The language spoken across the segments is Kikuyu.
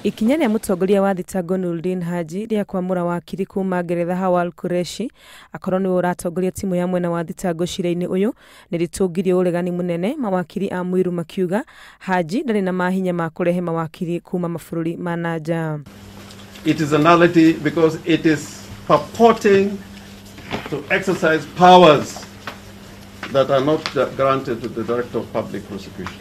Ikinya rĩa mũtongoria wa thitango Noordin Haji rĩa kwamũra wakiri kuma Ngeretha Hawal Qureshi akorwo nĩwe ũratongoria timu ya mwena wa thitango cira-inĩ ũyũ nĩ rĩtũngirie ũregani mũnene, mawakiri a Muiru makiuga Haji ndarĩ na mahinya ma kũrehe mawakiri kuma mabũrũri ma na nja. It is a nullity because it is purporting to exercise powers that are not granted to the Director of Public Prosecution.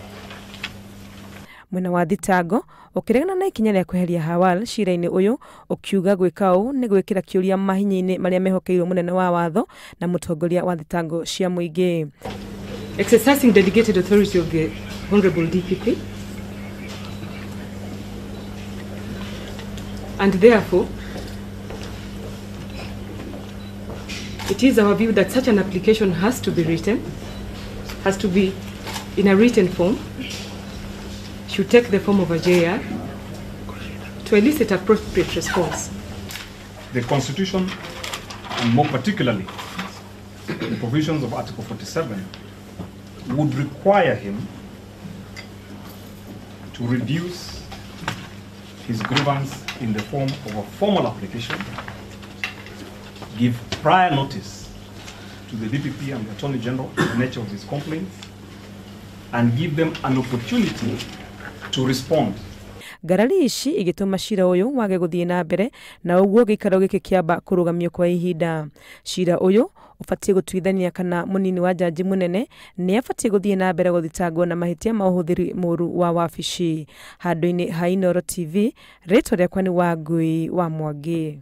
Mwena wa thitango ũkĩregana na ikinya rĩa kweheria Hawal cira-inĩ ũyũ, ũkiuga gwĩka ũũ nĩ gwĩkĩra kĩũria mahinya-inĩ marĩa mehokeirwo mũnene wa watho na mũtongoria wa thitango cia mũingĩ. Exercising delegated authority of the Honorable DPP, and therefore it is our view that such an application has to be written, has to be in a written form, should take the form of a JR to elicit appropriate response. The Constitution, and more particularly the provisions of Article 47, would require him to reduce his grievance in the form of a formal application, give prior notice to the DPP and the Attorney General of the nature of his complaints, and give them an opportunity to respond. Ngarari ici igĩtũma cira ũyũ wage gũthiĩ na mbere na ũguo gĩikaro gĩkĩ kĩamba kũrũgamio kwa ihinda. Cira ũyũ ũbatiĩ gũtuithania kana mũnini wa jaji mũnene nĩ abatiĩ gũthiĩ na mbere gũthitangwo na mahĩtia ma ũhũthĩri mũru wa wabici. Handũ-inĩ ha Inooro TV, rĩtwa rĩakwa nĩ Wangui wa Mwangi.